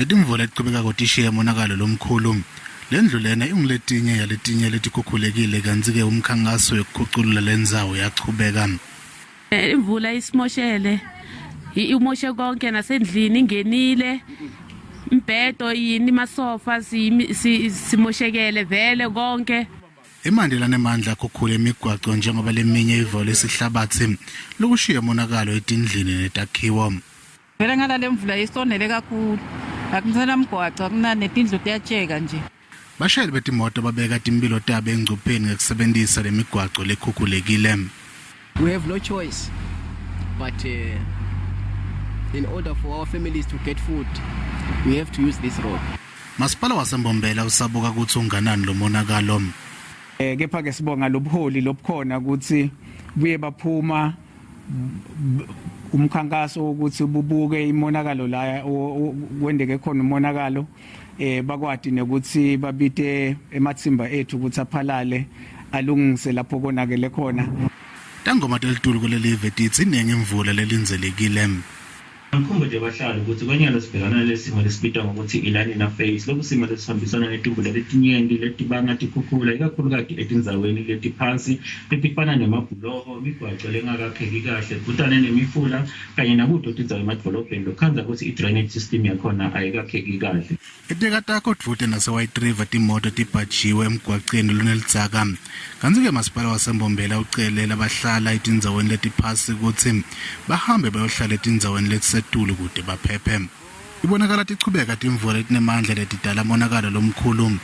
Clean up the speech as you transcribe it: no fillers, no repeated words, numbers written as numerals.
Letimvula letichubekako tishiye umonakalo lomkhulu. Lendlu lena inguletinye yaletinye letikhukhulekile kantsi-ke umkhankaso wekukhuculula lendzawo yachubeka. Imvula isimoshele, imoshe konke nasendlini ingenile. Imbhedo yini masofa simoshekele vele konke. Emanti lanemandla akhukhule imigwaco njengoba leminye ivale isihlabatsi lokushiye umonakalo etindlini netakhiwo. Vele ngalale mvula isonele kakhulu. Akusena mgwaco, akunanetindlu tiyatsheka nje. Bashayeli betimoto babeka timphilo tabo engcupheni ngekusebentisa lemigwaco lekhukhulekile. We have no choice but in order for our families to get food we have to use this road. Masipala waseMbombela usabuka kutsi unganani lomonakalo. Eh kepha ke sibonga lobuholi lobukhona ukuthi buye baphuma umkhankaso wokuthi bubuke imonakalo la kwendeke khona umonakalo eh bakwati nekuthi babite ematsimba ethu ukuthi aphalale alungise lapho konakele khona. Tangoma telitulu kulelive titsi inengi imvula lelindzelekile. Ngikhumbuze bahlali kutsi kwanyalo sibhekana nalesimo lesibitwa ngekutsi i-La Nina phase, lokusimo lesihambisana netimvula letinyenti letibanga tikhukhula, ikakhulukati etindzaweni letiphansi letifana nemabhuloho, imigwaco lengakakheki kahle dvutane nemifula kanye nakuto tindzawo emadvolobheni lokhandza kutsi i-drainage system yakhona ayikakheki kahle. Etekatakho dvute nase-White River timoto tibhajiwe emgwaceni lonelidzaka. Kantsi-ke masipala waseMbombela ucele labahlala etindzaweni letiphasi kutsi bahambe bayohlala etindzaweni letisetulu kute baphephe. Ibonakala tichubeka timvula letinemandla letidala monakalo lomkhulu.